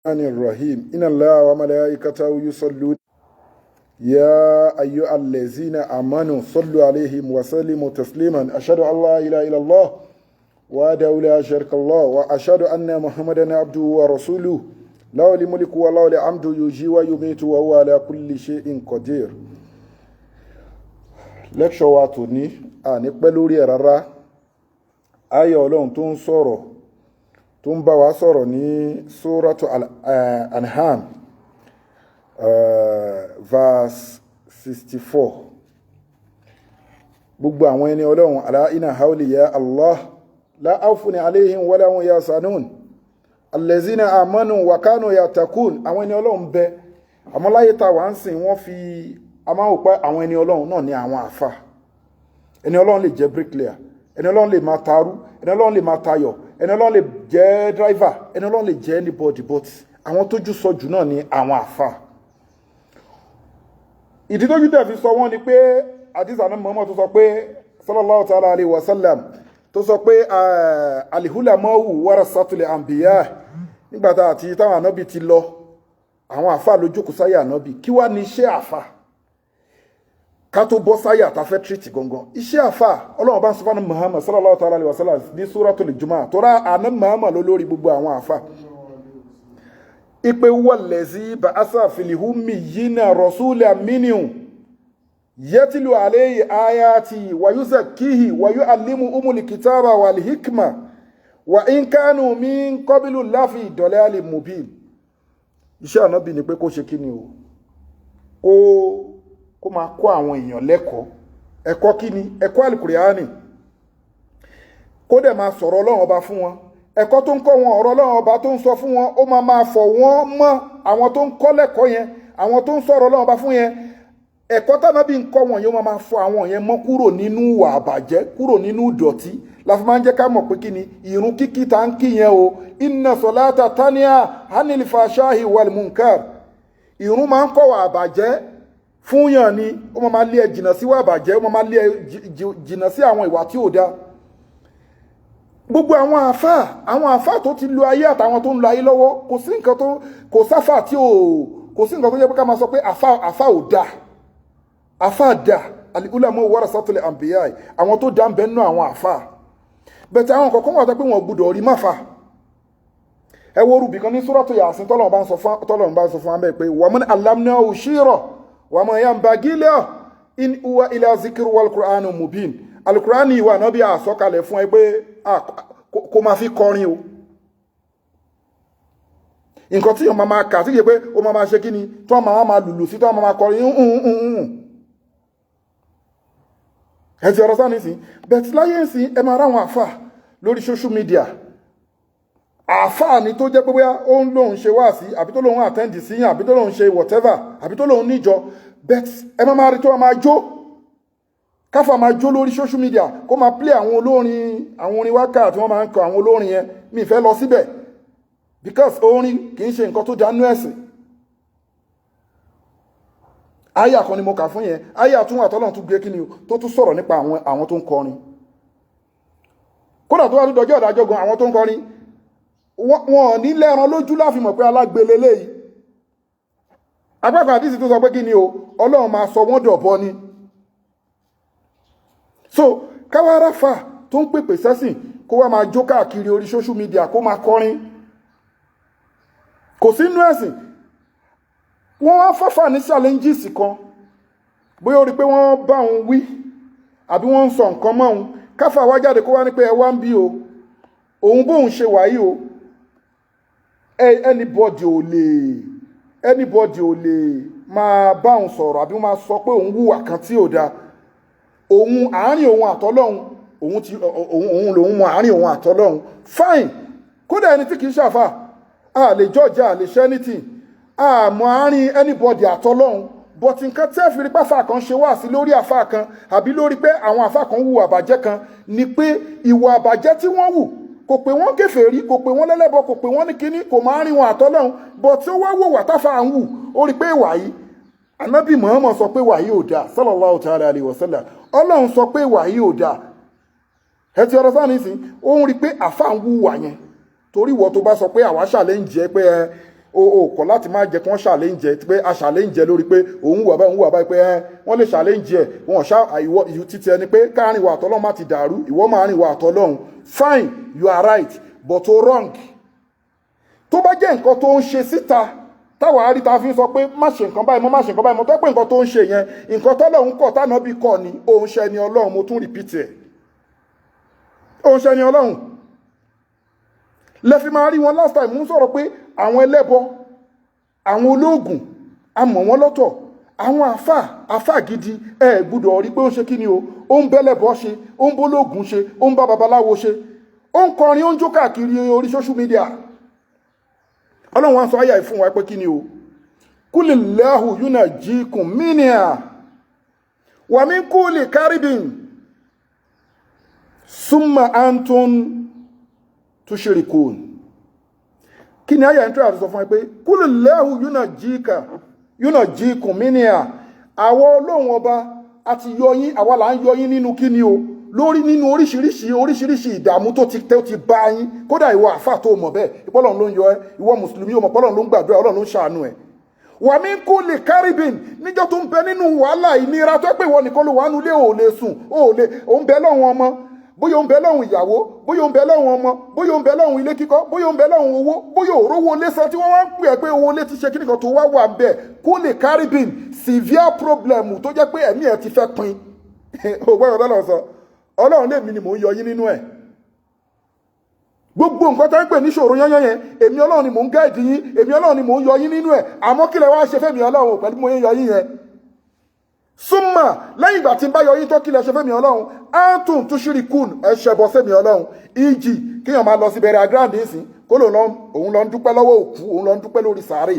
الرحيم. إن الله وملائكته يصلون يا أيها الذين آمنوا صلوا عليه وسلموا تسليما. أشهد أن لا إله إلا الله وحده لا شريك له، وأشهد أن محمدا عبده ورسوله. له الملك وله الحمد، يحيي ويميت وهو على كل شيء قدير. Lecture wa tòní, àní pẹ́ lórí ẹ̀ rárá. Ayọ̀ Ọlọ́run tó ń sọ̀rọ̀, tó ń bá wa sọ̀rọ̀ ní Suratu Al-An'am, verse 64. Gbogbo àwọn ẹni Ọlọ́run, ألا إن أولياء الله لا خوف عليهم ولا هم يحزنون الذين آمنوا وكانوا يتقون. Àwọn ẹni Ọlọ́run bẹ, àmọ́ láyé tá wà ń sìn, wọ́n fi a máa ń wò pé àwọn ẹni Ọlọ́run náà ní àwọn àfà. Ẹni Ọlọ́run lè jẹ́ bricklayer, ẹni Ọlọ́run lè máa tarú, ẹni Ọlọ́run lè máa tayọ̀, ẹni Ọlọ́run lè jẹ́ driver, ẹni Ọlọ́run lè jẹ́ anybody, but àwọn tójú sọ jù náà ní àwọn àfà. Ìdí tójú tẹ̀ fi sọ wọ́n ni pé àdìsá náà mọ́mọ́ tó sọ pé صلى الله تعالى عليه وسلم tó sọ pé العلماء ورثة الأنبياء. Nígbà tá àti táwọn ànábì ti lọ, àwọn àfà ló jókòó sáyà ànábì. Kí wá ní iṣẹ́ àfà? Ká tó bọ́ sáyà tá fẹ́ treat gangan iṣẹ́ àfà, Ọlọ́run bá ń sọ fún Muhammad صلى الله تعالى عليه وسلم ní سورة الجمعة tó rá àná Muhammad ló lórí gbogbo àwọn àfà ipe هو الذي بعث في الأميين رسولا منهم يتلو عليهم آياته ويزكيهم ويعلمهم الكتاب والحكمة وإن كانوا من قبل لفي ضلال مبين. Iṣẹ́ ànábì ni pé kó ṣe kí ni o, kó máa kọ́ àwọn èèyàn lẹ́kọ̀ọ́. Ẹ̀kọ́ kí ni? Ẹ̀kọ́ àlùkùránì. Kó dẹ̀ máa sọ̀rọ̀ Ọlọ́run Ọba fún wọn. Ẹ̀kọ́ tó ń kọ́ wọn, ọ̀rọ̀ Ọlọ́run Ọba tó ń sọ fún wọn, ó máa máa fọ̀ wọ́n mọ́. Àwọn tó ń kọ́ lẹ́kọ̀ọ́ yẹn, àwọn tó ń sọ̀rọ̀ Ọlọ́run Ọba fún yẹn, ẹ̀kọ́ tánábì ń kọ́ wọn yẹn, ó máa máa fọ̀ àwọn yẹn mọ́ kúrò nínú ìwà àbàjẹ́, kúrò nínú ìdọ̀tí. La fi máa ń jẹ́ ká mọ̀ pé kí ni ìrun kíkí tá ń kí yẹn o. إن الصلاة تنهى عن الفحشاء والمنكر. Ìrun máa ń kọ́ wà àbàjẹ́ fún yàn ni. Ó máa máa lé ẹ jìnnà sí wà àbàjẹ́, ó máa máa lé ẹ jìnnà sí àwọn ìwà tí ò dáa. Gbogbo àwọn àfáà tó ti lo ayé àtàwọn tó ń lo ayé lọ́wọ́, kò sí nǹkan tó kò sáfà tí ò kò sí nǹkan tó jẹ́ pé ká máa sọ pé àfáà ò dáa. Àfáà dáa. العلماء ورثة الأنبياء. Àwọn tó dá ń bẹ nínú àwọn àfáà bẹ̀tẹ̀, àwọn kọ̀ọ̀kan wà tó pé wọ́n gbọ́dọ̀ rí máfà. Ẹ wo rúbì kan ní سورة يس tọ́lọ́run bá ń sọ fún amẹ́ pé ومن علمناه الشعر وما ينبغي له إن هو إلا ذكر وقرآن مبين. Alukurani ìwà náà bí àsọkalẹ̀ fún ẹ pé kó máa fi kọrin o. Nǹkan tí yóò máa máa kà sí kìí pé ó máa máa ṣe kí ni, tí wọ́n máa máa lùlù sí, tí wọ́n máa máa kọrin. Ẹ ti ọ̀rọ̀ sáà nísìn bẹ́ẹ̀ láyé ìsìn, ẹ máa ráwọn àfà lórí social media. Àfáà ni tó jẹ́ pé bóyá ó ń lóun ṣe wáàsí, àbí tó lóun attend sí yàn, àbí tó lóun ṣe whatever, àbí tó lóun níjọ, but ẹ máa máa rí tó máa jó, káfà máa jó lórí social media, kó máa play àwọn olórin, àwọn orin wákà tí wọ́n máa ń kọ. Àwọn olórin yẹn, mi fẹ́ lọ síbẹ̀ because orin kì í ṣe nǹkan tó dánú ẹ̀sìn. Àyà kan ni mo kà fún yẹn. Àyà tún wà tọ́lọ́run tún gbé kí ni o, tó tún sọ̀rọ̀ nípa àwọn tó ń kọrin. Kódà tó wà tó dọjọ́ ìdájọ́ gan, àwọn tó ń kọrin, wọn ò ní lẹ́ran lójú láfi mọ̀ pé alágbélé léyìí. Agbákan àdìsí tó sọ pé kí ni o, Ọlọ́run máa sọ wọ́n dọ̀bọ ni. So káwáráfà tó ń pèpè sẹ́sìn, kó wá máa jó káàkiri orí social media, kó máa kọrin, kò sí inú ẹ̀sìn. Wọ́n wá fáfà ní challenges kan, bóyá ó rí pé wọ́n bá òun wí àbí wọ́n ń sọ nǹkan mọ́ òun, káfà wá jáde, kó wá ní pé ẹ wá ń bí o, òun bóun ṣe wàyí o, anybody ò lè máa bá òun sọ̀rọ̀ àbí máa sọ pé òun hùwà kan tí ò dáa. Òun, àárín òun àtọ́lọ́hun, òun ti òun lòun mọ àárín òun àtọ́lọ́hun. Fine. Kódà ẹni tí kì í ṣàfà, a lè judge, a lè ṣe anything, a mọ àárín anybody àtọ́lọ́hun. But nǹkan tí ẹ fi rí pàfà kan ṣe wá sí lórí àfà kan, àbí lórí pé àwọn àfà kan hùwà àbàjẹ́ kan, ni pé ìwà àbàjẹ́ tí wọ́n hù, kò pé wọ́n kèfèrí, kò pé wọ́n lẹ́lẹ́bọ, kò pé wọ́n ní kíní, kò máa rí wọn àtọ́lọ́hun. But tí ó wá wò wà táfà ń hù, ó rí pé ìwà yìí, Anábì Muhammad sọ pé ìwà yìí ò dáa صلى الله تعالى عليه وسلم. Ọlọ́run sọ pé ìwà yìí ò dáa. Ẹ ti ọ̀rọ̀ sáà nísìn, ó ń rí pé àfà ń hùwà yẹn, torí ìwọ tó bá sọ pé àwa challenge ẹ pé ẹ O kọ̀ láti má jẹ́ kí wọ́n challenge ẹ, pé a challenge ẹ lórí pé òun wà báyìí, òun wà báyìí, pé ẹ wọ́n lè challenge ẹ, wọn ṣá. Ìwọ títí ẹni pé káàrin ìwà àtọ́lọ́hún má ti dàrú, ìwọ máa rìn ìwà àtọ́lọ́hún. Fine, you are right, but o wrong. Tó bá jẹ́ nǹkan tó ń ṣe síta táwa á rí ta fi ń sọ pé má ṣe nǹkan báyìí mọ́, má ṣe nǹkan báyìí mọ́, tó pé nǹkan tó ń ṣe yẹn, nǹkan tọ́lọ́hún kọ̀ tánàbí kọ̀ ni, òun ṣe ni Ọlọ́run. Mo tún repeat ẹ̀, òun ṣe ni Ọlọ́run. Lẹ́fi máa rí wọn. Last time mú sọ̀rọ̀ pé àwọn ẹlẹ́bọ, àwọn olóògùn, a mọ̀ wọ́n lọ́tọ̀. Àwọn àfà, àfà gidi, ẹ gbúdọ̀ rí pé ó ń ṣe kí ni o, ó ń bẹ́lẹ̀bọ ṣe, ó ń bólóògùn ṣe, ó ń bá babaláwo ṣe, ó ń kọrin, ó ń jó káàkiri orí social media. Ọlọ́run wá ń sọ àyà yìí fún wa pé kí ni o? Qulillahu yunajjikum minha wa min kulli karbin summa antum tushrikun. Kí ni àyà ń tọ́ àti sọ fún ẹ? Pé qulillahu yunajjikum minha. Àwọn Ọlọ́run Ọba àti yọ yín, àwa là ń yọ yín nínú kí ni o, lórí nínú oríṣiríṣi oríṣiríṣi ìdààmú tó ti bá yín. Kódà ìwọ àfà tó mọ̀ bẹ́ẹ̀, ìpọ́lọ̀ ló ń yọ ẹ́. Ìwọ mùsùlùmí, ó mọ̀ pọ́lọ̀ ló ń gbàdúrà, Ọlọ́run ló ń ṣàánú ẹ̀. Wa min kulli karbin, níjọ́ tó ń bẹ nínú wàhálà, ìnira, tó pé ìwọ nìkan ló wà nulẹ̀, ò lè sùn, ò lè, ò ń bẹ lọ́hùn ọmọ, bóyá ó ń bẹ lọ́hùn ìyàwó, bóyá ó ń bẹ lọ́hùn ọmọ, bóyá ó ń bẹ lọ́hùn ilé kíkọ́, bóyá ó ń bẹ lọ́hùn owó, bóyá òrówó ilé san tí wọ́n wá ń pè é pé owó ilé ti ṣe kíníkan tó wá wà ń bẹ̀. Kulli karbin, severe problem tó jẹ́ pé ẹ̀mí ẹ̀ ti fẹ́ pin. Ò gbọ́dọ̀ lọ́lọ́ sọ, Ọlọ́run lèmi ni mò ń yọ yín nínú ẹ̀. Gbogbo nǹkan tó ń pè ní ṣòro yányán yẹn, èmi Ọlọ́run ni mò ń guide yín, èmi Ọlọ́run ni mò ń yọ yín nínú ẹ̀. Àmọ́ kí lẹ wá ṣe fẹ́mi Ọlọ́run pẹ̀lú mo yín yọ yín yẹn? Súnmọ́ lẹ́yìn ìgbà tí n bá yọ yín tó, kí lẹ ṣe fẹ́mi Ọlọ́run? Antum tushrikun, ẹ ṣẹbọ sẹ́mi Ọlọ́run. Ìjì kéèyàn máa lọ sí bẹ̀rẹ̀ ground nísìn, kó lò lọ, òun lọ ń dúpẹ́ lọ́wọ́ òkú, òun lọ ń dúpẹ́ lórí sàárè,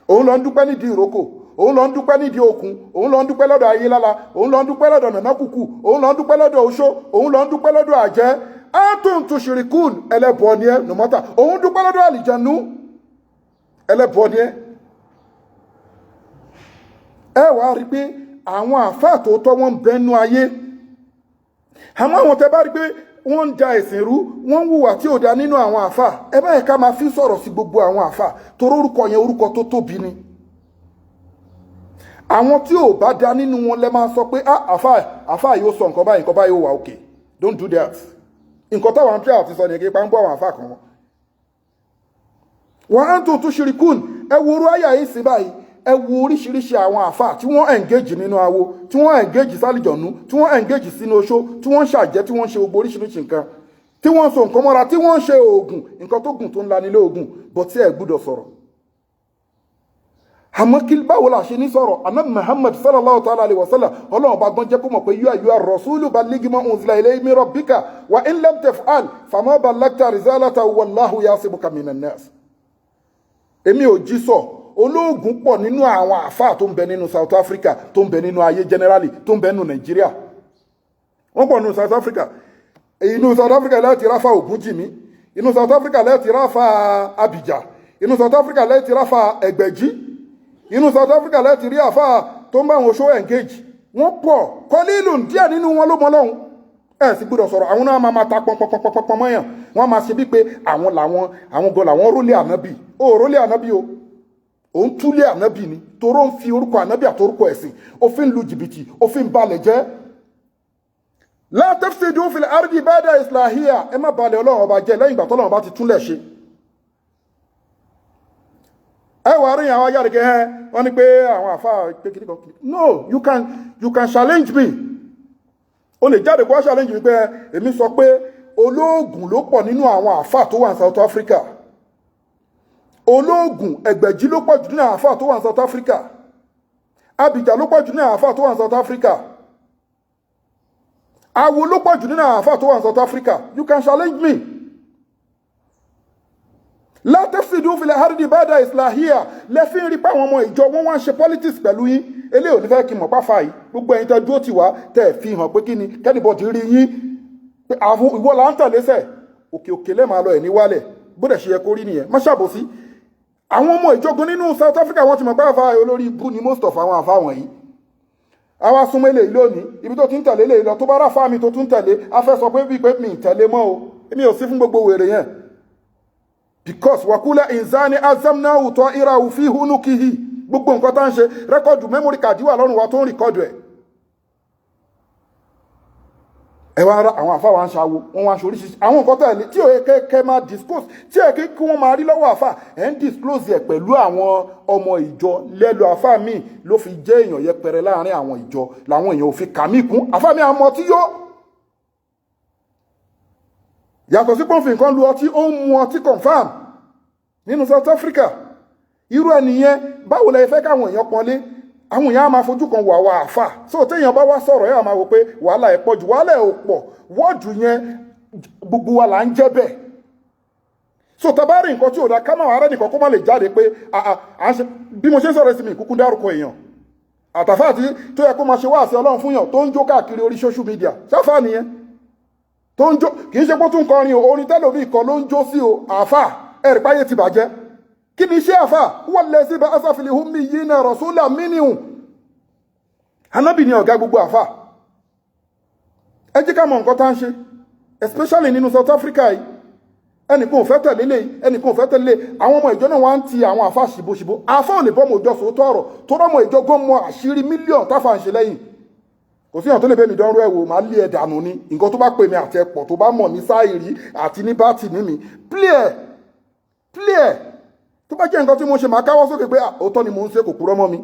òun lọ ń dúpẹ́ nídìí ìrókò, òun lọ ń dúpẹ́ nídìí òkun, òun lọ ń dúpẹ́ lọ́dọ̀ ayélála, òun lọ ń dúpẹ́ lọ́dọ̀ nànákùkù, òun lọ ń dúpẹ́ lọ́dọ̀ oṣó, òun lọ ń dúpẹ́ lọ́dọ̀ àjẹ́. Antum tushrikun, ẹlẹ́bọ ni ẹ nùmọ́tà. Òun dúpẹ́ lọ́dọ̀ àlìjẹ̀nú, ẹlẹ́bọ ni ẹ. Ẹ wàá rí i pé àwọn àfáà tó tọ́ wọn ń bẹnu ayé, àmọ́ àwọn tẹ bá rí i pé wọ́n ń da ẹ̀sìn rú, wọ́n ń hùwà tí ò da nínú àwọn àfáà, ẹ báyìí ká máa fi sọ̀rọ̀ sí gbogbo àwọn àfáà, torí orúkọ yẹn, orúkọ tó tóbi ni. Àwọn tí ò bá da nínú wọn lẹ máa sọ pé, "Ah, àfáà, àfáà yóò sọ nǹkan báyìí, nǹkan báyìí ó wà òkè." Don't do that. Nǹkan táwọn tí àti sọ nìyẹn, kí pa ń bọ́ àwọn àfáà kan wọn. Wa antum tushrikun. Ẹ wo orú àyà yìí sí báyìí, ẹ wo oríṣiríṣi àwọn àfáà tí wọ́n engage nínú awo, tí wọ́n engage sálìjọ̀nú, tí wọ́n engage sínú oṣó, tí wọ́n ń ṣàjẹ́, tí wọ́n ń ṣe gbogbo oríṣiríṣi nǹkan, tí wọ́n ń so nǹkan mọ́ra, tí wọ́n ń ṣe oògùn, nǹkan tó gùn tó ń la nílé oògùn bọ̀ tí ẹ gbúdọ̀ sọ̀rọ̀. Àmọ́ kí báwo la ṣe ní sọ̀rọ̀? Anabi Muhammad sallallahu ta'ala alayhi wa sallam, Ọlọ́run bá gbọ́n jẹ́ kó mọ̀ pé ya ayyuha rasulu balligh ma unzila ilayka min rabbika wa in lam taf'al fama ballagta risalatahu wallahu yasimuka minan nas. Èmi ò jí sọ. Olóògùn pọ̀ nínú àwọn àáfàá tó ń bẹ nínú South Africa, tó ń bẹ nínú ayé generally, tó ń bẹ nínú Nàìjíríà. Wọ́n pọ̀ nínú South Africa. Inú South Africa láti ráfà Ògúnjìmí, inú South Africa láti ráfà Abidjan, inú South Africa láti ráfà Ẹgbẹ̀jí, inú South Africa láti rí àfà tó ń bá àwọn oṣó engage. Wọ́n pọ̀. Kọlílù díẹ̀ nínú wọn ló mọ lọ́hùn. Ẹ sì gbọ́dọ̀ sọ̀rọ̀. Àwọn náà máa ta pọnpọnpọnpọn mọ́yàn, wọ́n máa ṣe bí pé àwọn làwọn, àwọn gan làwọn rólé ànábì. Ó rólé ànábì o, òun túlé ànábì ni, toró ń fi orúkọ ànábì àtorúkọ ẹ̀sìn, ó fi ń lu jìbìtì, ó fi ń balẹ̀ jẹ́. La tufsidu fil ardi ba'da islahiha. Ẹ má balẹ̀ Ọlọ́run Ọba jẹ́ lẹ́yìn ìgbà tọ́lọ́run bá ti túnlẹ̀ ṣe. Ẹ wà rí àwọn ayára kẹ ẹ wọ́n ní pé àwọn àfa pé kìnnìkan kan. No, you can challenge me. O lè jáde kó challenge mi pé èmi sọ pé olóògùn ló pọ̀ nínú àwọn àfa tó wà ní South Africa, olóògùn Ẹgbẹ̀jí ló pọ̀ jù nínú àwọn àfa tó wà ní South Africa, Abidjan ló pọ̀ jù nínú àwọn àfa tó wà ní South Africa, awo ló pọ̀ jù nínú àwọn àfa tó wà ní South Africa. You can challenge me. La tufsidu fil ardi ba'da islahiha. Lẹ́fín rí pé àwọn ọmọ ìjọ wọn wá ń ṣe politics pẹ̀lú yín. Eléyìí ò ní fẹ́ kí n mọ̀ páfà yìí. Gbogbo ẹ̀yin tẹ́ dúró tì wá, tẹ́ fi hàn pé kí ni kí anybody rí yín pé àwọn ìwọ là ń tẹ̀lé sẹ̀, òkè òkè lẹ́ẹ̀ máa lọ, ẹ̀ ní wálẹ̀. Bó dẹ̀ ṣe yẹ kó rí nìyẹn. Má ṣàbòsí àwọn ọmọ ìjọgun nínú South Africa. Wọ́n ti mọ̀ pé àfa olórí ibú ni most of àwọn àfa wọ̀nyí. Àwa súnmọ́ eléyìí lónìí, ibi tó ti ń tẹ̀lé eléyìí lọ, tó bá rà fáàmì tó tún tẹ̀lé, a fẹ́ sọ pé bíi pé mi ì tẹ̀lé mọ́ o. Èmi ò sí fún gbogbo wèrè yẹn. Because wakula inzani azamnahu ta'irahu fi hunukihi. Gbogbo nǹkan tá ń ṣe, record memory card wà lọ́rùn wa tó ń record ẹ̀. Ẹ wá ra àwọn àfa wa ń ṣàwo, wọn wá ń ṣe oríṣiríṣi àwọn nǹkan tẹ̀lé tí òye kẹ́kẹ́ máa disclose, tí ẹ̀ kí wọ́n máa rí lọ́wọ́ àfa, ẹ̀ ń disclose ẹ̀ pẹ̀lú àwọn ọmọ ìjọ lẹ́lu. Àfa míì ló fi jẹ́ èèyàn yẹpẹrẹ láàrin àwọn ìjọ, làwọn èèyàn ò fi kàmí kún. Àfa mi àmọ́ tí yó yàtọ̀ sí pọ́ǹfì nǹkan lu ọtí, ó ń mu ọtí confam nínú South Africa. Irú ẹnìyẹn, báwo lẹ fẹ́ káwọn èèyàn pọ́nlé? Àwọn èèyàn á máa fojú kan wà wà àfà. So téèyàn bá wá sọ̀rọ̀, ẹ̀ á máa wò pé wàhálà ẹ̀ pọ̀ jù. Wàhálà ẹ̀ ò pọ̀, wọ́ọ̀dù yẹn gbogbo wa là ń jẹ́ bẹ́ẹ̀. So tabari nǹkan tí ò da, ká máa wà nìkan kó má lè jáde pé à ń ṣe bí mo ṣe ń sọ̀rọ̀ sí mi kúkú dárúkọ èèyàn àtàfà àti tó yẹ kó máa ṣe wáàsí Ọlọ́run fún yàn, tó ń jó káàkiri orí social media. Ṣáfà nìyẹn tó ń jó, kì í ṣe pé ó tún kọrin o, orin tẹ́lòmíì kan ló ń jó sí o. Àfà ẹ̀rí páyé ti bàjẹ́. Kí ni iṣẹ́ àfà? Wọ́n lẹ sí bá asàfilì humi yìí náà rọ̀súlà mínìhùn. Anábì ni ọ̀gá gbogbo àfà. Ẹ jẹ́ ká mọ nǹkan tá ń ṣe, especially nínú South Africa yìí. Ẹnìkan ò fẹ́ tẹ̀lé lé, ẹnìkan ò fẹ́ tẹ̀lé. Àwọn ọmọ ìjọ náà wá ń ti àwọn àfà ṣìbòṣìbò. Àfà ò lè bọ́ ọmọ ìjọ sòótọ́ ọ̀rọ̀ tó rọ́mọ ìjọ gan mọ àṣírí mílíọ̀nù táfà ń ṣe lẹ́yìn. Kò sí èèyàn tó lè bẹ́ mi dánrú ẹ̀ wò, máa lé ẹ̀ dànù ni. Nǹkan tó bá pè mí àti ẹ̀pọ̀ tó bá mọ̀ ní sáìrí àti ní bátì ní mi, play ẹ̀, play ẹ̀. Tó bá jẹ́ nǹkan tí mo ṣe, máa káwọ́ sókè pé òótọ́ ni mò ń ṣe, kò kúrọ́ mọ́ mi,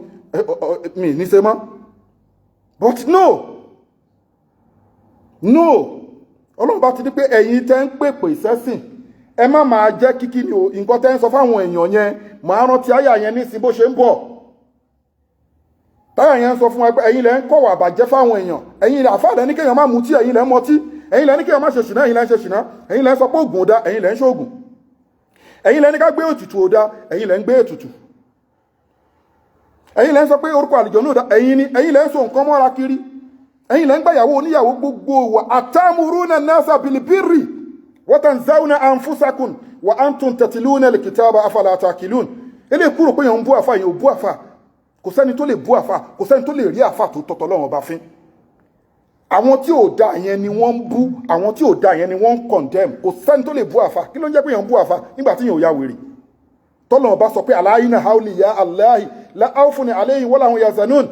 mi ní ṣe mọ́. But no, no, Ọlọ́run bá ti ní pé ẹ̀yin tẹ́ ń pèpè sẹ́sìn, ẹ má máa jẹ́ kíkí ni o. Nǹkan tẹ́ ń sọ fáwọn èèyàn yẹn, màá rántí àyà yẹn nísìn bó ṣe ń bọ̀. Táyà yẹn ń sọ fún wa pé ẹ̀yin lẹ́ ń kọ̀wà àbàjẹ́ fáwọn èèyàn. Ẹ̀yin lẹ́ àfáà lẹ́ ní kéèyàn má mutí, ẹ̀yin lẹ́ ń mọtí. Ẹ̀yin lẹ́ ní kéèyàn má ṣe ṣìnà, ẹ̀yin lẹ́ ń ṣe ṣìnà. Ẹ̀yin lẹ́ ń sọ pé ògùn ò dá, ẹ̀yin lẹ́ ń ṣoògùn. Ẹ̀yin lẹ́ ní ká gbé ètùtù ò dá, ẹ̀yin lẹ́ ń gbé ètùtù. Ẹ̀yin lẹ́ ń sọ pé orúkọ àlùjọ̀nnú ò dá, ẹ̀yin ni. Ẹ̀yin lẹ́ ń so nǹkan mọ́ra kiri, ẹ̀yin lẹ́ ń gbàyàwó oníyàwó. Gbogbo wa atamuruna nasa bilibiri wa tanzawna anfusakum wa antum tatluna alkitaba afala taqilun. Eléyìí kúrò pé èèyàn ń bú àfà, èèyàn ò bú àfà. Kò sẹ́ni tó lè bú àfà, kò sẹ́ni tó lè rí àfà tó tọ̀tọ̀ lọ́wọ́ bá fín. Àwọn tí ò da yẹn ni wọ́n ń bú, àwọn tí ò da yẹn ni wọ́n ń condemn. Kò sẹ́ni tó lè bú àfà. Kí ló ń jẹ́ pé èèyàn ń bú àfà nígbà tí èèyàn ò ya wèrè? Tọ́lọ̀ bá sọ pé aláyínà haúlì ya aláhì la áwùfúnni aléyìn wọ́n làwọn yazanun.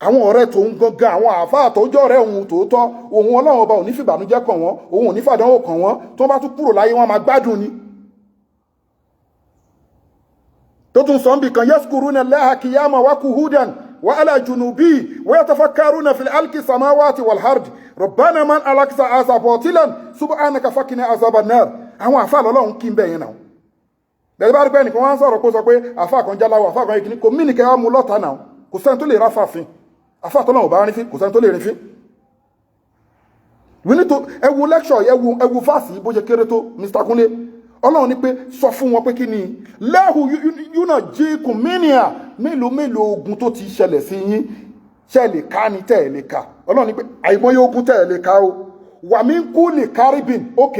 Àwọn ọ̀rẹ́ tòun gangan, àwọn àáfàá tó jọ́ ọ̀rẹ́ òun tòótọ́, òun Ọlọ́run ọba ò ní fìbànújẹ́ kàn wọ́n, òun ò ní fàdánwò kàn wọ́n. Tó bá tún kúrò láyé, wọn máa gbádùn ni. Tó tún sọ ń bì kan, yaskuruna Allaha qiyaman wa qu'udan wa ala junubi wa yatafakkaruna fil halqi samawati wal ard rabbana man halaqta hadha batilan subhanaka faqina azaban nar. Àwọn àáfàá lọ́lọ́run kí ń bẹ̀ yẹn náà. Bẹ̀rẹ̀ bá rí pé ẹnìkan wá ń sọ̀rọ̀, kó sọ pé àáfàá kan jáláwọ̀, àáfàá kan yìí kò mí nìkẹ́ wá mú lọ́ta náà. Kò sẹ́ni tó lè ráfà fín àáfàá tọ́lọ́run bá rí fín, kò sẹ́ni tó lè rí fín. We need to ẹ wo lecture, ẹ wo verse bó ṣe kéré tó. Mr. Kunle, Ọlọ́run ní pé sọ fún wọn pé kí ni lẹ́hù yúnà jíkùn mínìà. Mélòó mélòó ogun tó ti ṣẹlẹ̀ sí yín, ṣe lè ká ní tẹ́ ẹ̀ lè kà? Ọlọ́run ní pé àìmọye ogun tẹ́ ẹ̀ lè ká o. Wà mí kú lè kárìbìn. Ok,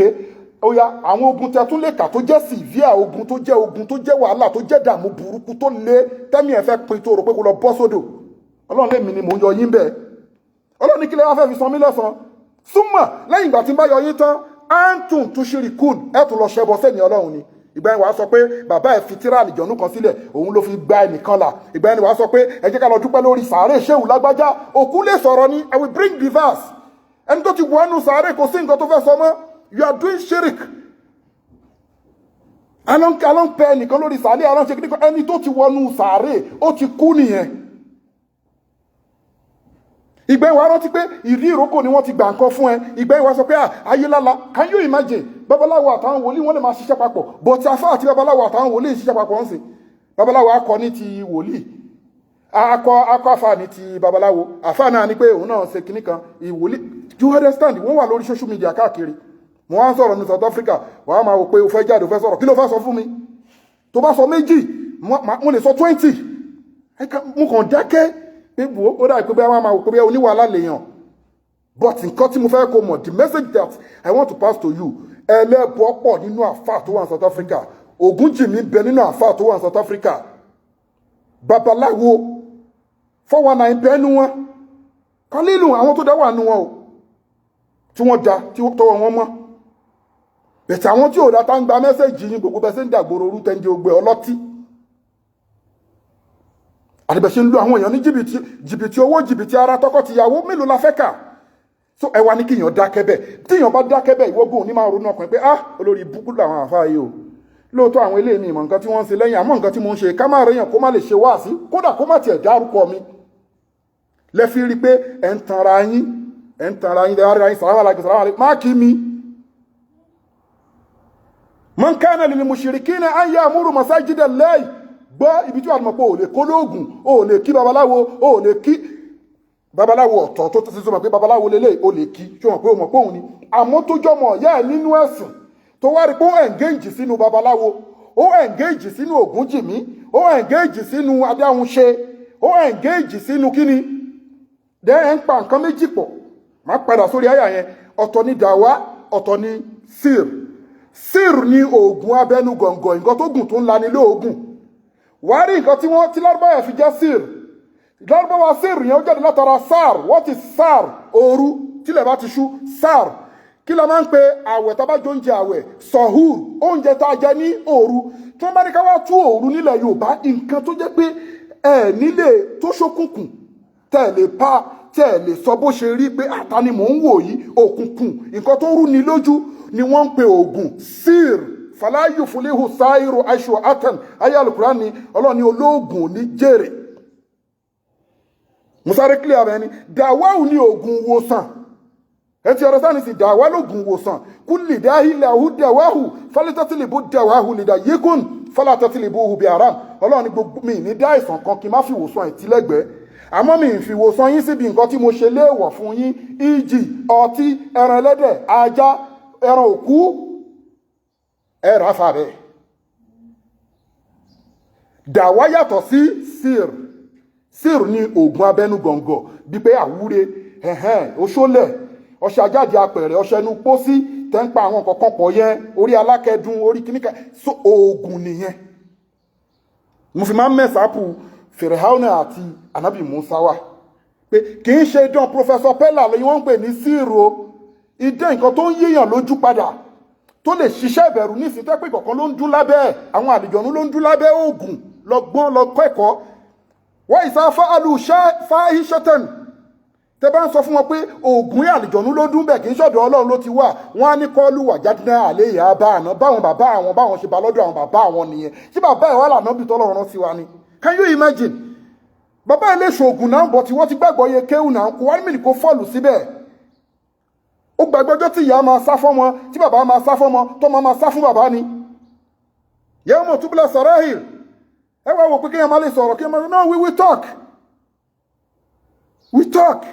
ó yá, àwọn ogun tẹ́ tún lè kà tó jẹ́ severe ogun, tó jẹ́ ogun, tó jẹ́ wàhálà, tó jẹ́ dààmú burúkú, tó lé tẹ́mi ẹ̀ fẹ́ pin, tó rò pé kó lọ bọ́ sódò, Ọlọ́run lèmi ni mò ń yọ yín bẹ́ẹ̀. Ọlọ́run ní kí lè wá fẹ́ fi san mí lẹ́san? Súnmọ̀ lẹ́yìn ìgbà tí n bá yọ yín tán, antum tushirikun, ẹ̀ tún lọ ṣẹbọ sẹ́mi Ọlọ́run ni. Ìgbà yẹn wàá sọ pé bàbá ẹ̀ fi tíra àlìjọ̀nù kan sílẹ̀, òun ló fi gba ẹnìkan là. Ìgbà yẹn wàá sọ pé ẹ jẹ́ ká lọ dúpẹ́ lórí sàárè ṣéwù lágbájá. Òkú lè sọ̀rọ̀ ni. I will bring the verse. Ẹni tó ti wọ ẹnu sàárè, kò sí nǹkan tó fẹ́ sọ mọ́. You are doing shirik. Alọ́ ń pẹ ẹnìkan lórí sàárè, alọ́ ń ṣe kíníkan. Ẹni tó ti wọnú sàárè, ó ti kú nìyẹn. Ìgbẹ́ wa rántí pé ìdí ìrókò ni wọ́n ti gbà nǹkan fún ẹ. Ìgbẹ́ wa sọ pé ayélála. Can you imagine? Babaláwo àtàwọn wòlíì, wọ́n lè máa ṣiṣẹ́ papọ̀, but afá àti babaláwo àtàwọn wòlíì ṣiṣẹ́ papọ̀ ń sìn. Babaláwo akọ ní ti wòlíì, akọ akọ afá ní ti babaláwo. Afá náà ní pé òun náà ṣe kinní kan ìwòlíì. You understand? Wọ́n wà lórí social media káàkiri. Mo wá ń sọ̀rọ̀ ní South Africa, wàá máa wò pé o fẹ́ jáde, o fẹ́ sọ̀rọ̀. Kí ló fẹ́ sọ fún mi? Tó bá sọ méjì, mo lè sọ 20. Mo kàn dákẹ́ pé wo, ó dà pé bẹ́ẹ̀ wọ́n máa wò pé bẹ́ẹ̀ oníwàhálà lèèyàn. But nǹkan tí mo fẹ́ kó mọ̀, the message that I want to pass to you, ẹlẹ́bọ pọ̀ nínú àfáà tó wà ní South Africa. Ògúnjìmí bẹ nínú àfáà tó wà ní South Africa. Babaláwo, 419 bẹ́ẹ̀ nu wọn. Kọ́lílù àwọn tó dá wà nù wọn o, tí wọ́n da, tí tọwọ́ wọn mọ́. Bẹ̀tẹ̀ àwọn tí ò dá tá ń gba message yín, gbogbo bẹ́ẹ̀ ṣe ń dàgbòrò orú tẹ́ǹjẹ́ ogbẹ́ ọlọ́tí, àdìbẹ̀ ṣe ń lu àwọn èèyàn ní jìbìtì, jìbìtì owó, jìbìtì ara, tọkọ-tìyàwó, mélòó la fẹ́ kà? So ẹ wá ní kíyàn dákẹ́ bẹ́ẹ̀. Tíyàn bá dákẹ́ bẹ́ẹ̀, ìwọ́gùn ní máa ronú ọkùnrin pé, ah, olórí ibùkún làwọn àfáà yìí o. Lóòótọ́, àwọn eléyìí mi ìmọ̀ nǹkan tí wọ́n ń ṣe lẹ́yìn, àmọ́ nǹkan tí mo ń ṣe, ká má rẹ̀yàn kó má lè ṣe wáàsí, kódà kó má tiẹ̀ dárúkọ mi. Lẹ́fi rí i pé ẹ̀ ń tanra yín, ẹ̀ ń tanra yín lẹ́wọ́n yín. Sàlámù aláìkùm, sàlámù aláìkùm, má kí mi. Man kana lil mushrikina an ya'muru masajida Allahi. Gbọ́ ibi tí wàá mọ̀ pé ò lè kó lóògùn, ò lè kí babaláwo, ò lè kí babaláwo ọ̀tọ̀ tó ti sọ mọ̀ pé babaláwo lélẹ̀, ò lè kí tí wọ́n pé ó mọ̀ pé òun ni. Àmọ́ tó jọmọ̀ ọ̀yá ẹ̀ nínú ẹ̀sìn, tó wá rí pé ó engage sínú babaláwo, ó engage sínú ògúnjìmí, ó engage sínú adáhunṣe, ó engage sínú kíni, dẹ́ ẹ̀ ń pa nǹkan méjì pọ̀. Má padà sórí àyà yẹn. Ọ̀tọ̀ ni dàwa, ọ̀tọ̀ ni sir. Sir ni oògùn abẹ́nú gọ̀ǹgọ̀, nǹkan tó gùn tó ń lani lóògùn. Wàá rí nǹkan tí wọ́n tí lárúbáwá fi jẹ́ sir. Lárúbáwá sir yẹn, ó jáde látara sar. What is sar? Òru, tílẹ̀ bá ti ṣú, sar. Kí la máa ń pe àwẹ̀ tá a bá jẹ oúnjẹ àwẹ̀? Sọ̀húr, oúnjẹ tá a jẹ ní òru. Tí wọ́n bá ní ká wá tú òru nílẹ̀ Yorùbá, nǹkan tó jẹ́ pé ẹ nílé tó ṣókùnkùn, tẹ́ lè pa, tẹ́ lè sọ bó ṣe rí pé àta ni mò ń wò yìí, òkùnkùn, nǹkan tó rú ni lójú ni wọ́n ń pe oògùn sir. Fàlàyé fúnléhù sáírò aṣọ atan ayé alukuran ni Ọlọ́run ní olóògùn ní jèrè. Musare clear bẹ́ẹ̀ ni. Dàwáwù ní oògùn wòsàn. Ẹ ti ọ̀rọ̀ sáà ní sí, dàwá lóògùn wòsàn. Kúlì dáhìlẹ̀ àhú dàwáhù fálítọ́tìlìbù dàwáhù lìdà yíkùn fálátọ́tìlìbù hùbí haram. Ọlọ́run ní gbogbo mi ní dá ìsàn kan kí n má fi wòsàn ẹ̀ tílẹ̀gbẹ́, àmọ́ mi ì fi wòsàn yín síbi nǹkan tí mo ṣe léèwọ̀ fún yín, ìjì, ọtí, ẹran ẹlẹ́dẹ̀, ajá, ẹran òkú. Ẹ rà fà bẹ́ẹ̀. Dàwa yàtọ̀ sí sir. Sir ní oògùn abẹ́nú gọ̀ǹgọ̀, bíi pé àwúre, ẹ̀hẹ́n, oṣólẹ̀, ọṣẹ ajáde apẹ̀rẹ̀, ọṣẹ inú pósí tẹ́ ń pa àwọn kọ̀ọ̀kan pọ̀ yẹn, orí alákẹ́dùn, orí kìnnìkan, so oògùn nìyẹn. Mo fi máa ń mẹ́sàápù Fìrìhàúnà àti Anabi Musa wá pé kì í ṣe idán Professor Pella lẹ́yìn wọ́n ń pè ní síìrò. Idán, nǹkan tó ń yíyàn lójú padà, tó lè ṣiṣẹ́ ìbẹ̀rù nísìnyí, tó pé kọ̀ọ̀kan ló ń dún lábẹ́ ẹ̀, àwọn àlìjọ̀nú ló ń dún lábẹ́ oògùn. Lọ́gbọ́n lọ kẹ́kọ̀ọ́ wọ́n ìsáfá alu fáhíṣẹ́tẹ̀n. Tẹ bá ń sọ fún wọn pé oògùn yìí, àlìjọ̀nú ló dún bẹ́ẹ̀, kì í ṣọ̀dọ̀ Ọlọ́run ló ti wà, wọ́n á ní kọ́ọ̀lù wà jáde náà àlẹ́ ìyá bá àná báwọn bàbá àwọn báwọn ṣe bá lọ́dọ̀ àwọn bàbá àwọn nìyẹn. Ṣé bàbá ẹ̀ wà lànà bí tọ́lọ́run rán sí wa ni? Can you imagine? Bàbá ẹ̀ lè ṣoògùn náà bọ̀ tí wọ́n ti gbàgbọ́ yẹ kéwù náà, kó wá mílì kó fall síbẹ̀. Ó gbàgbọ́ ọjọ́ tí ìyá máa sá fọ́mọ, tí bàbá máa sá fọ́mọ, tọ́mọ máa sá fún bàbá ni. Yawma tubla sarair. Ẹ wá wò pé kéèyàn má lè sọ̀rọ̀, kéèyàn má. No, we will talk, we talk.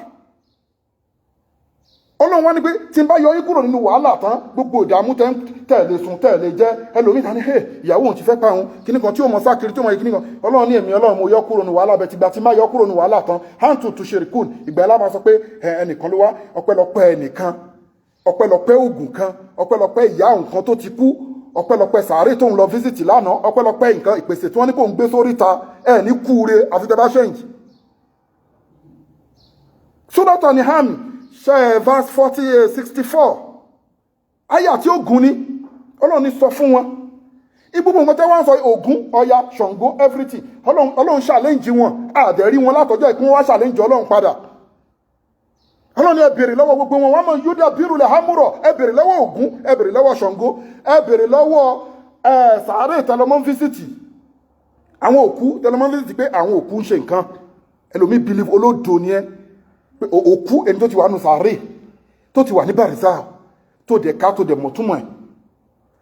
Ọlọ́run wá ní pé tí n bá yọ yín kúrò nínú wàhálà tán, gbogbo ìdààmú tẹ́ lè sùn, tẹ́ lè jẹ́, ẹlòmíì ta ní hey, ìyàwó òun ti fẹ́ pa òun, kíní kan tí ó mọ sákiri, tí ó mọ kíní kan. Ọlọ́run ní èmi Ọlọ́run, mo yọ kúrò nínú wàhálà bẹ́ẹ̀. Tìgbà tí má yọ kúrò nínú wàhálà tán, hantu tushirikun, ìgbà ẹ̀ lá máa sọ pé ẹnìkan ló wá, ọpẹ́lọpẹ́ ẹnìkan, ọpẹ́lọpẹ́ ògùn kan, ọpẹ́lọpẹ́ ìyá òun kan tó ti kú, ọpẹ́lọpẹ́ sàárè tóun lọ visit lánàá, ọpẹ́lọpẹ́ nǹkan ìpèsè tí wọ́n ní kó ń gbé sórí ta. Ẹ̀ ní kúure àfi tẹ́ bá ṣẹ́ǹjì. Suratu An'am ṣe verse 40, 64, àyà tí ó gùn ni. Ọlọ́run ní sọ fún wọn ibùbù nǹkan tẹ́ wọ́n ń sọ, Ògún, Ọya, Ṣàngó, everything. Ọlọ́run challenge wọn, àdẹ̀rí wọn látọjọ́ ìkún wá challenge Ọlọ́run padà. Ọlọ́run ní ẹ béèrè lọ́wọ́ gbogbo wọn, wọ́n mọ̀ yúdà bírù lẹ̀ hámúrọ̀. Ẹ béèrè lọ́wọ́ Ògún, ẹ béèrè lọ́wọ́ Ṣàngó, ẹ béèrè lọ́wọ́ ẹ sàárè tẹlọmọ́ visit, àwọn òkú tẹlọmọ́ visit, pé àwọn òkú ń ṣe nǹkan. Ẹlòmíì believe, olódo ni ẹ, pé òkú ẹni tó ti wà nù sàárè, tó ti wà ní bàrìsà, tó dẹ̀ ká, tó dẹ̀ mọ̀túmọ̀ ẹ̀,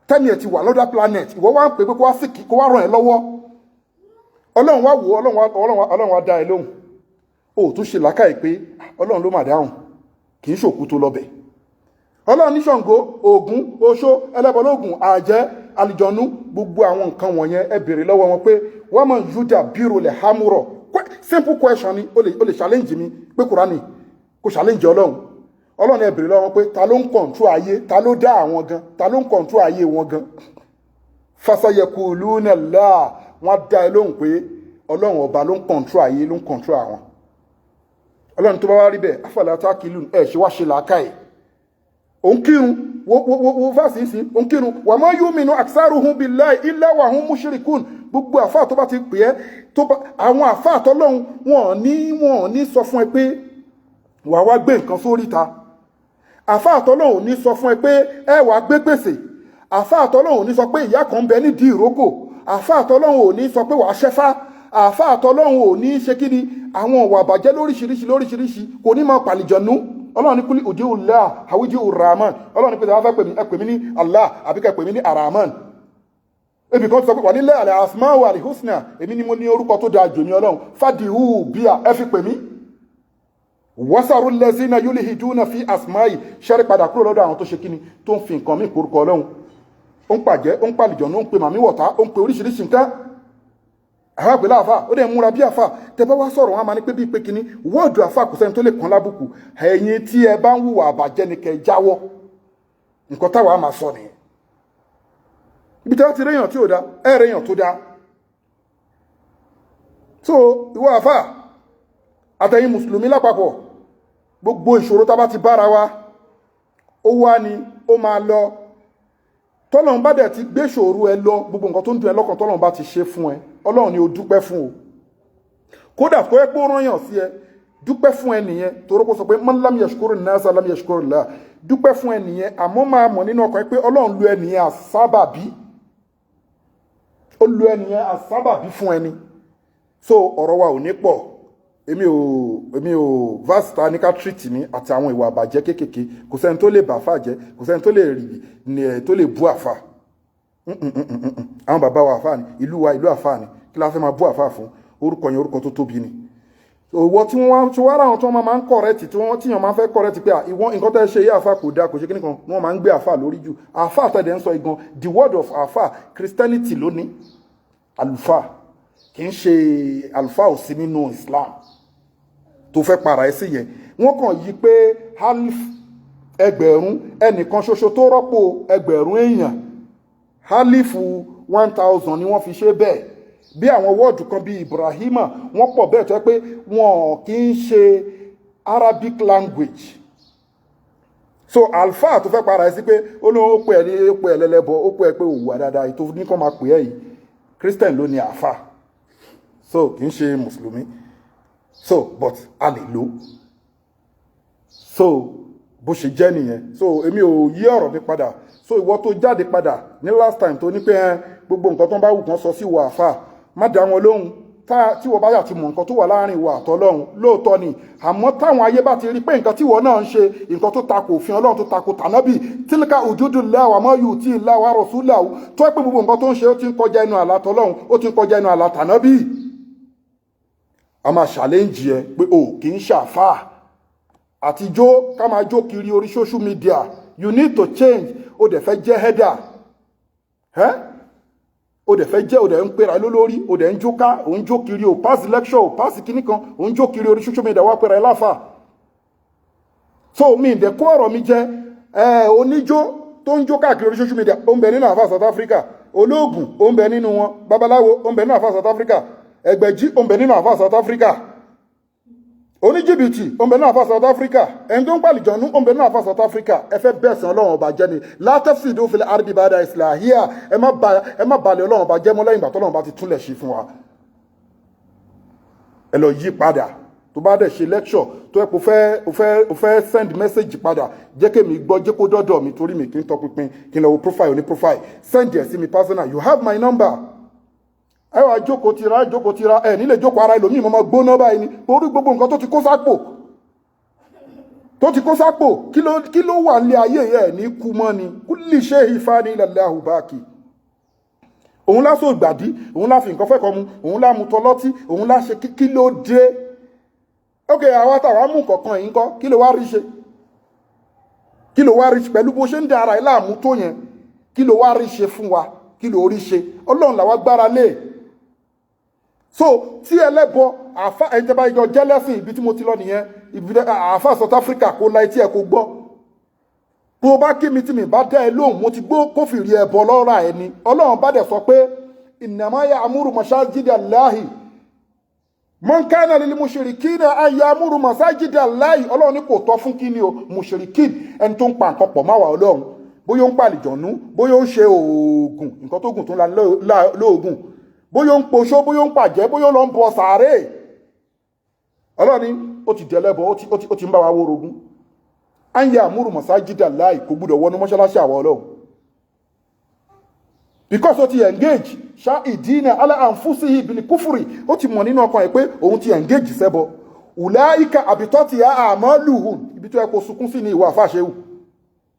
tẹ́ni ẹ̀ ti wà lọ́dà planet, ìwọ wá ń pè pé kó wá sí, kó wá ràn ẹ́ lọ́wọ́. Ọlọ́run wá wò ó, Ọlọ́run wá dá ẹ lóhùn. Ó tún ṣe làákàyè pé Ọlọ́run ló mà dáhùn, kì í ṣòkú tó lọ́bẹ̀. Ọlọ́run ní Ṣàngó, Ògún, oṣó, ẹlẹ́bọlógún, àjẹ́, àlìjọ̀nú, gbogbo àwọn nǹkan wọ̀nyẹn, ẹ béèrè lọ́wọ́ wọn pé wọ́n mọ̀ yúdà bírò lẹ̀ hámúrọ̀. Simple question ni. Ó lè challenge mi pé Kùránì kò challenge Ọlọ́run. Ọlọ́run, ẹ béèrè lọ́wọ́ wọn pé ta ló ń control ayé? Ta ló dá àwọn gan? Ta ló ń control ayé wọn gan? Fasayakuluna Allah. Wọ́n dá ẹ lóhùn pé Ọlọ́run ọba ló ń control ayé, ló ń control àwọn. Ọlọ́run, tó bá wá rí bẹ́ẹ̀, afala taqilun, ẹ̀ ṣe wá ṣe làákàyè? Òun kírun. Wo wo wo wo verse sí, òun kírun. Wa ma yu'minu aktharuhum billahi illa wa hum mushrikun. Gbogbo àfáà tó bá ti pè é, tó bá àwọn àfáà tọ́lọ́hun, wọn ní sọ fún ẹ pé wàá wá gbé nǹkan sórí ta. Àfáà tọ́lọ́hun ní sọ fún ẹ pé ẹ wàá gbé gbèsè. Àfáà tọ́lọ́hun ní sọ pé ìyá kan ń bẹ nídìí ìrókò. Àfáà tọ́lọ́hun ò ní sọ pé wàá ṣẹ́fá. Àfáà tọ́lọ́hun ò ní ṣe kí ni àwọn ọ̀wà àbàjẹ́ lóríṣiríṣi lóríṣiríṣi, kò ní máa pàlìjọ̀nú. Ọlọ́run ní kúlí òdi Allah àwíjí Rahman. Ọlọ́run ní pé àwọn fẹ́ pè mí, ẹ pè mí ní Allah àbí kẹ́ pè mí ní Arahman. Ebi kan sọ pé wà nílẹ̀ àlẹ́ asmáwò àlìhúsnà, èmi ni mo ní orúkọ tó dáa jù mí Ọlọ́run, fàdíhù bíà, ẹ fi pè mí. Wasaru lẹ́sìnà yulhiduna fi asmáì, ṣẹ́rí padà kúrò lọ́dọ̀ àwọn tó ṣe kíni, tó ń fi nǹkan mí korúkọ Ọlọ́run. Ó ń pàjẹ́, ó ń pàlìjọ̀nù, ó ń pe màmí wọ̀tá, ó ń pe oríṣiríṣi nǹkan. Àwọn àpèlè àfà, ó dẹ̀ múra bí àfà. Tẹ bá wá sọ̀rọ̀, wọn a máa ní pé bíi pé kíní wọ́ọ̀dù àfà, kò sẹ́ni tó lè kàn lábùkù. Ẹ̀yin tí ẹ bá ń hùwà àbàjẹ́ ni kẹ́ ẹ jáwọ́. Nǹkan táwa máa sọ nìyẹn. Ibi tí wọ́n ti réyàn tí ò dá, ẹ réyàn tó dá. So ìwọ àfà àtẹ̀yin mùsùlùmí lápapọ̀, gbogbo ìṣòro tá bá ti bára wa, ó wá ni ó máa lọ. Tọ́lọ́run bá dẹ̀ ti gbé ṣòro ẹ lọ, gbogbo nǹkan tó ń dùn ẹ lọ́kàn, tọ́lọ́run bá ti ṣe fún ẹ, Ọlọ́run ni o dúpẹ́ fún o. Kódà kó ẹ pé ó rányàn sí ẹ, dúpẹ́ fún ẹ nìyẹn, torí kó sọ pé man lam yashkuru nasa lam yashkuru Allah. Dúpẹ́ fún ẹ nìyẹn, àmọ́ máa mọ̀ nínú ọkàn ẹ pé Ọlọ́run lu ẹnìyẹn àsábàbí, ó lu ẹnìyẹn àsábàbí fún ẹni. So ọ̀rọ̀ wa ò ní pọ̀. Èmi ò verse ta ní ká treat ní àti àwọn ìwà àbàjẹ́ kéékèèké. Kò sẹ́ni tó lè bà fà jẹ́, kò sẹ́ni tó lè rí ní ẹ̀ tó lè bú àfà. Àwọn bàbá wa àfà ni, ìlú wa ìlú àfà ni. Kí la fẹ́ máa bú àfà fún? Orúkọ yẹn, orúkọ tó tóbi ni. Òwò tí wọ́n wá tí wọ́n ráwọn tí wọ́n máa ń correct, tí wọ́n tíyàn máa ń fẹ́ correct pé ìwọ́n nǹkan tẹ́ ṣe yí àfà kò dáa, kò ṣe kíní kan, wọ́n máa ń gbé àfà lórí jù. Àfà àtẹ̀dẹ̀ ń sọ igan, the word of àfà, Christianity lónìí. Àlùfáà kì í ṣe àlùfáà, ò sí nínú Islam tó fẹ́ para ẹ sí yẹn. Wọ́n kàn yí pé alif, ẹgbẹ̀rún, ẹnìkan ṣoṣo tó rọ́pò ẹgbẹ̀rún èèyàn, alifu 1,000 ni wọ́n fi ṣe bẹ́ẹ̀. Bí àwọn word kan bíi Ibrahima, wọ́n pọ̀ bẹ́ẹ̀ tó yẹ pé wọn kì í ṣe Arabic language. So alfa tó fẹ́ para ẹ sí pé ó lóun ó pè ẹ́ ní, ó pè ẹ́ lẹ́lẹ́bọ, ó pè ẹ́ pé òwúwa dáadáa ètò ní kàn máa pè ẹ́ yìí, Christian ló ní àfà, so kì í ṣe mùsùlùmí. So but a lè lò. So bó ṣe jẹ́ nìyẹn. So èmi ò yí ọ̀rọ̀ mi padà. So ìwọ tó jáde padà ní last time tó ní pé ẹ gbogbo nǹkan tó ń bá wù kán sọ sí ìwọ àfà, má dá wọn lóhùn. Tí wọ́n bá yà ti mọ̀ nǹkan tó wà láàrin ìwọ àtọlọ́hun, lóòótọ́ ni. Àmọ́ táwọn ayé bá ti rí pé nǹkan tí ìwọ náà ń ṣe, nǹkan tó takò òfin Ọlọ́run, tó takò tànábì, tilka hududullahi wa man yuti Allaha wa rasulahu, tó pé gbogbo nǹkan tó ń ṣe, ó ti ń kọjá ẹnu àlà tọlọ́hun, ó ti ń kọjá ẹnu àlà tànábì, a máa challenge ẹ pé o kì í ṣàfáà àtijọ́ ká máa jó kiri orí social media. You need to change. O dẹ̀ fẹ́ jẹ́ header ẹ́, o dẹ̀ fẹ́ jẹ́, o dẹ̀ ń pera lólórí, o dẹ̀ ń jó ká, o ń jó kiri, o pass lecture, o pass kíní kan, o ń jó kiri orí social media, wá pera ẹ láfà. So mi ǹdẹ̀ kó ọ̀rọ̀ mi jẹ. Ẹ oníjó tó ń jó káàkiri orí social media, ó ń bẹ nínú àfà South Africa. Olóògùn, ó ń bẹ nínú wọn. Babaláwo, ó ń bẹ nínú àfà South Africa. Ẹgbẹ̀jí, ó ń bẹ nínú àfà South Africa. Oníjìbìtì, ó ń bẹ nínú àfà South Africa. Ẹni tó ń pàlìjọ́nú, ó ń bẹ nínú àfà South Africa. Ẹ fẹ́ bẹ̀sán Ọlọ́run ọba jẹ́ ni. La tufsidu fil ardi ba'da islahiha. Ẹ má balẹ̀ Ọlọ́run ọba jẹ́ mọ́ lẹ́yìn ìgbà tọ́lọ́run ọba ti túnlẹ̀ ṣe fún wa. Ẹ lọ yí padà. Tó bá dẹ̀ ṣe lecture tó ẹ kò fẹ́ o fẹ́ o fẹ́ send message padà, jẹ́ kémi gbọ́, jẹ́ kó dọ́dọ̀ mi, torí mi kì í tọpinpin kí n lọ wo profile oní profile. Send ẹ̀ sí mi personal, you have my number. Ẹ wá jókòó tira, jókòó tira, ẹ nílé jókòó ara ẹlòmíì mọ́mọ́ gbóná báyìí ni orí gbogbo nǹkan tó ti kó sápò, tó ti kó sápò. Kí ló wà nílé ayé yẹ ní kú mọ́ ni? Kulli shay'in fani illallahu baki. Òun lásò gbàdí, òun lá fi nǹkan fẹ́ kọ́ mu, òun lá mu tọlọ́tí, òun lá ṣe. Kí ló dé? Ok, àwa táwa mú nǹkan yìí ńkọ́? Kí ló wá rí ṣe? Kí ló wá rí ṣe pẹ̀lú bó ṣe ń da ara ẹ̀ láàmú tó yẹn? Kí ló wá rí ṣe fún wa? Kí ló rí ṣe? Ọlọ́run làwa gbára lé. So tí ẹlẹ́bọ àfa ẹni tẹ́ bá yọ jẹ́lẹ́sìn, ibi tí mo ti lọ nìyẹn. Ibi àfa South Africa, kó la etí ẹ kó gbọ́. Bó o bá kí mi tí mi bá dá ẹ lóhùn, mo ti gbọ́ kófìrí ẹbọ lọ́ra ẹni. Ọlọ́run bá dẹ̀ sọ pé innama ya'muru masajida Allahi man kana lil mushrikina an ya'muru masajida Allahi. Ọlọ́run ní kò tọ́ fún kí ni o, mushrikin, ẹni tó ń pa nǹkan pọ̀ máwàá Ọlọ́run. Bó Bóyá ó ń pàlìjọ̀nú, bóyá ó ń ṣe oògùn, nǹkan tó gùn tó ń la lóògùn, bóyá ó ń poṣó, bóyá ó ń pàjẹ́, bóyá ó lọ ń bọ sàárè, Ọlọ́ni ó ti dẹ̀lẹ́bọ̀, ó ti ń bá wa wórogún. An ya'muru masajida Allahi, kò gbúdọ̀ wọnú mọ́ṣáláṣí àwọn Ọlọ́run, because ó ti engage shahidina ala anfusihi bil kufri. Ó ti mọ̀ nínú ọkàn ẹ̀ pé òun ti engage sẹ́bọ. Ulaika habitat a'maluhum. Ibi tó yẹ kó sunkún sí ní ìwà àfàṣẹ́wù,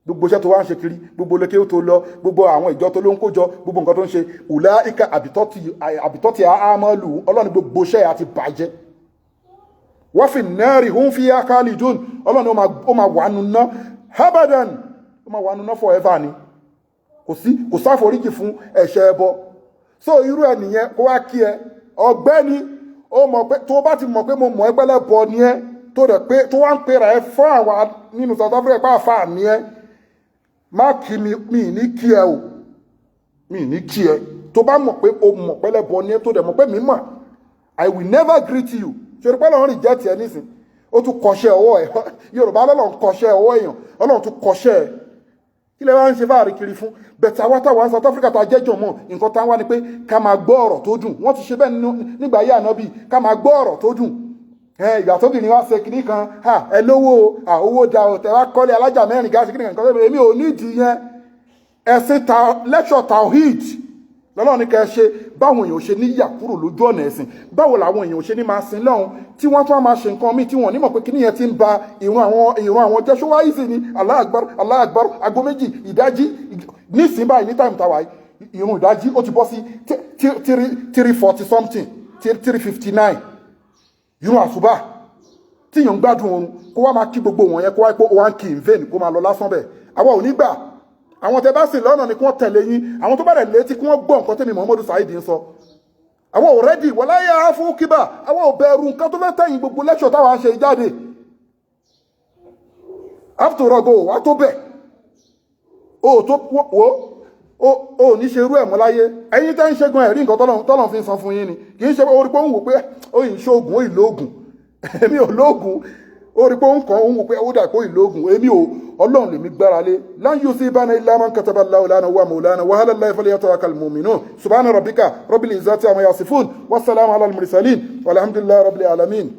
gbogbo iṣẹ́ tó wá ń ṣe kiri, gbogbo lékè tó lọ, gbogbo àwọn ìjọ tó ló ń kójọ, gbogbo nǹkan tó ń ṣe, ulaika habitat a'maluhum. Ọlọ́run, gbogbo iṣẹ́ àti bàjẹ́. Wa fi nnari hum fiha khalidun. Ọlọ́run, ó máa wà nù ná abadan, ó máa wà nù ná forever ni. Kò sí, kò sáforíjì fún ẹ̀ṣẹ̀ ẹbọ. So irú ẹ nìyẹn, kó wá kí ẹ, ọ̀gbẹ́ni, ó mọ̀ pé tó bá ti mọ̀ pé mo mọ̀ ẹ́ pẹ́lẹ́ bọ ni ẹ, tó rẹ̀ pé tó wá ń pera ẹ fún àwa nínú South Africa pé àfa ni ẹ, má kí mi, mi ní kí ẹ o, mi ní kí ẹ. Tó bá mọ̀ pé o mọ̀ pẹ́lẹ́ bọ ni ẹ, tó dẹ̀ mọ̀ pé mi mọ̀, I will never greet you. Ṣe pé Ọlọ́run reject ẹ nísìn, ó tún kọṣẹ́ ọwọ́ ẹ. Yorùbá lọ́lọ́run kọṣẹ́ ọwọ́ èèyàn, Ọlọ́run tún kọṣẹ́ ẹ. Kí lè wá ń ṣe fáàrí kiri fún bẹ̀tẹ̀? Àwa táwa South Africa tá a jẹ́jọ́ mọ̀, nǹkan tá a wá ni pé ká máa gbọ́ ọ̀rọ̀ tó dùn. Wọ́n ti ṣe bẹ́ẹ̀ nígbà ayé Ànábì, ká máa gbọ́ ọ̀rọ̀ tó dùn. Ẹ ìgbà tóbìnrin wá ṣe kinní kan, ẹ lówó, owó da ò tẹ wá kọ́lé alájà mẹ́rin gáàsì kinní kan. Nǹkan èmi ò nídìí yẹn. Ẹ̀sìn ta lecture tawhid lọ́lọ́run ní kẹ́ ẹ ṣe. Báwọn èèyàn ṣe ní yà kúrò lójú ọ̀nà ẹ̀sìn, báwo làwọn èèyàn ṣe ní máa sin lọ́hùn tí wọ́n tún máa ṣe nǹkan míì tí wọ́n ní mọ̀ pé kíní yẹn ti ń ba ìrun àwọn jẹ́. Ṣó wáyé sí ni? Allahu Akbar, Allahu Akbar, 2:00 ìdájí nísìnyí báyìí, ní time tàwa, ìrun ìdájí ó ti bọ́ sí 3:40 something, 3:59, ìrun àsùbá tíyàn ń gbádùn oorun, kó wá máa kí gbogbo wọn yẹn, kó wá pé ó wá ń kí in vain, kó máa lọ lásán bẹ́ẹ̀. Àwa ò ní gbà. Àwọn tẹ bá sì lọ́nà ni kí wọ́n tẹ̀lé yín. Àwọn tó bá rẹ̀ létí, kí wọ́n gbọ́ nǹkan tẹ́mi Muhammadu Saheed ń sọ. Àwọn ò ready wala yà fún kíbà. Àwọn ò bẹ̀rù nǹkan tó fẹ́ tẹ̀yìn gbogbo lẹ́ṣọ̀ táwa ń ṣe jáde. After all, go wá tó bẹ̀ o tó wo o ní ṣe irú ẹ̀ mọ́ láyé. Ẹ̀yin tẹ́ ń ṣe gan, ẹ̀rí nǹkan tọ́lọ̀ fi ń san fún yín ni. Kì í ṣe orí pé ó ń wò pé ó yìí ń ṣoògùn, ó yìí lóògùn. Èmi ò lóògùn. Ó rí pé ó ń kàn, ó ń wò pé ó dà pé ó yìí lóògùn. Èmi ò, Ọlọ́run lèmi gbára lé. Lan yusibana illa man kataba Allahu lana huwa maulana wa ala Allahi falyatawakkalul mu'minun. Subhana rabbika rabbil izzati amma yasifun, wassalamu ala al mursalin, walhamdulillahi rabbil alamin.